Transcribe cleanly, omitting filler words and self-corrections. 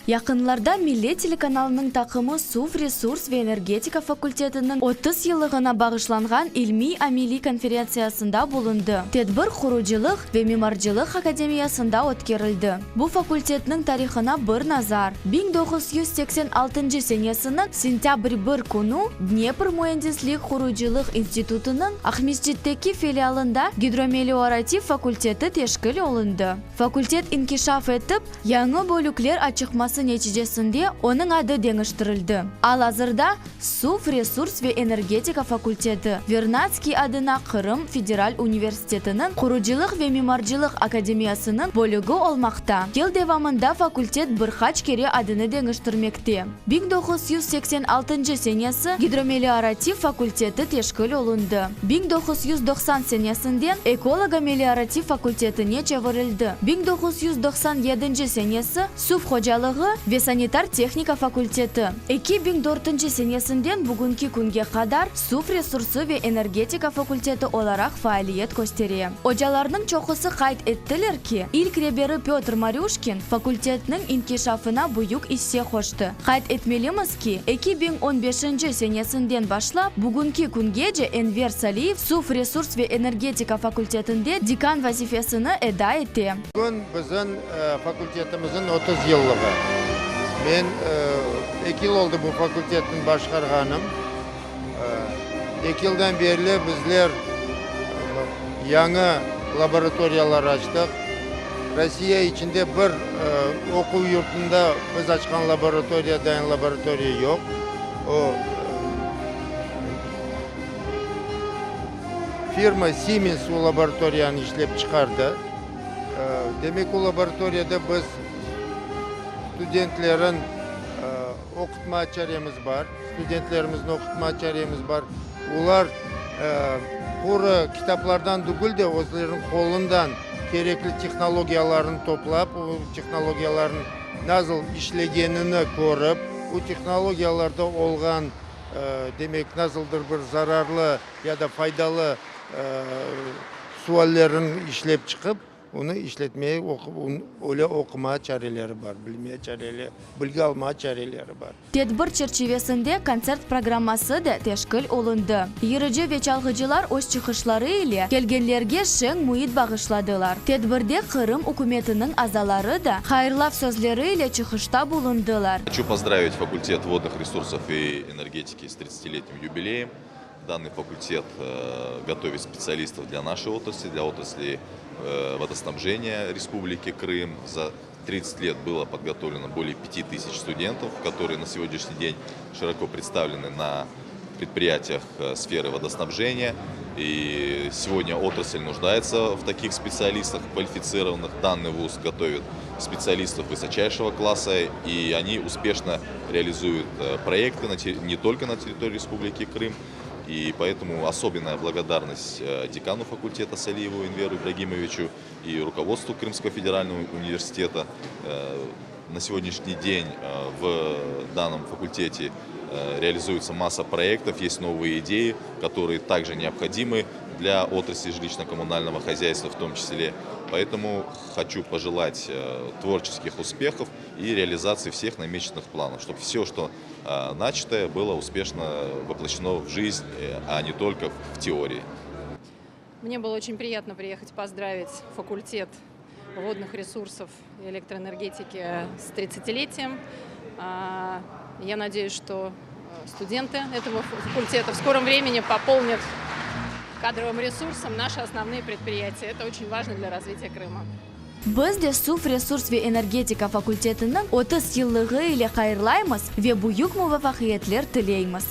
Yaqınlarda Millet telekanalınıñ taqımı Suv resurs ve energetika fakultetiniñ 30 yıllığına bağışlanğan ilmiy-ameliy konferentsiyasında bulundı. Tedbir Qurucılıq ve mimarcılıq akademiyasında ötkerildi. Bu fakultetniñ tarihına bir nazar. 1986 senesiniñ sentâbr bir künü Dnepr müendislik-qurucılıq institutınıñ Aqmescitteki filialında gidromeliorativ fakulteti teşkil olundı. Fakultet inkişaf etip, Yañı bölükler açıqması neticesinde onıñ adı deñiştirildi. Al-azırda Suv resurs ve energetika fakulteti Vernadskiy adına Qırım federal universitetiniñ Qurucılıq ve mimarcılıq akademiyasınıñ bölügi olmaqta. Yıl devamında fakultet bir qaç kere adını deñiştirmekte. 1986 senesi Gidromeliorativ fakulteti teşkil olundı. 1990 senesinden Ekologomeliorativ fakultetine çevirildi. 1997 senesi Suv hocalığı ve sanitar tehnika fakulteti. 2004 senesinden bugünki künge qadar Suv resursı ve energetika fakulteti olaraq faaliyet köstere. Ocalarnıñ çoqusı qayd ettiler ki, ilk reberi Pötr Marüşkin fakultetniñ inkişafına büyük isse qoştı. Qayd etmelimiz ki, 2015 senesinden başlap bugünki küngece Enver Saliyev Suv resurs ve energetika fakultetinde dekan vazifesini eda ete. Bugün bizim fakultetimizniñ 30 yıllığı. Men eki yıl oldı bu fakultetni başqarğanım. Eki yıldan berli bizler yañı laboratoriyalar açtıq. Rossiya içinde bir oquv yurtunda biz açqan laboratoriya dayın laboratoriya yoq. O, firma Siemens o laboratoriyanı işlep çıqardı. Demek, o laboratoriyada biz studentlerin oqutma çaremiz bar, studentlerimizni oqutma çaremiz bar. Olar quru kitaplardan degil de, özleriniñ qolundan kerekli tehnologiyalarnı toplap, o tehnologiyalarnıñ nasıl işlegenini körip, o tehnologiyalarda olğan, demek, nasıldır bir zararlı ya da faydalı suallerin işlep çıqıp, onı işletmeye, öyle oqumağa çareleri bar, bilmeye çareleri, bilgi almağa çareleri bar. Tedbir çerçivesinde kontsert programması da teşkil olundı. Yırcı ve çalğıcılar öz çıqışları ile kelgenlerge şeñ müit bağışladılar. Tedbirde Qırım ükümetiniñ azaları da hayırlav sözleri ile çıqışta bulundılar. Хочу поздравить факультет водных ресурсов и энергетики с тридцатилетним юбилеем. Данный факультет готовит специалистов для нашей отрасли, для отрасли водоснабжения Республики Крым. За 30 лет было подготовлено более 5000 студентов, которые на сегодняшний день широко представлены на предприятиях сферы водоснабжения. И сегодня отрасль нуждается в таких специалистах квалифицированных. Данный вуз готовит специалистов высочайшего класса, и они успешно реализуют проекты не только на территории Республики Крым. И поэтому особенная благодарность декану факультета Салиеву Энверу Ибрагимовичу и руководству Крымского федерального университета. На сегодняшний день в данном факультете реализуется масса проектов, есть новые идеи, которые также необходимы для отрасли жилищно-коммунального хозяйства в том числе. Поэтому хочу пожелать творческих успехов и реализации всех намеченных планов, чтобы все, что начатое, было успешно воплощено в жизнь, а не только в теории. Мне было очень приятно приехать поздравить факультет водных ресурсов и электроэнергетики с 30-летием. Я надеюсь, что студенты этого факультета в скором времени пополнят кадровым ресурсом наши основные предприятия. Это очень важно для развития Крыма. Biz de Suv resurs ve energetika fakultetiniñ 30 yıllığı ile hayırlaymız ve büyük muvafaqiyetler tileymiz.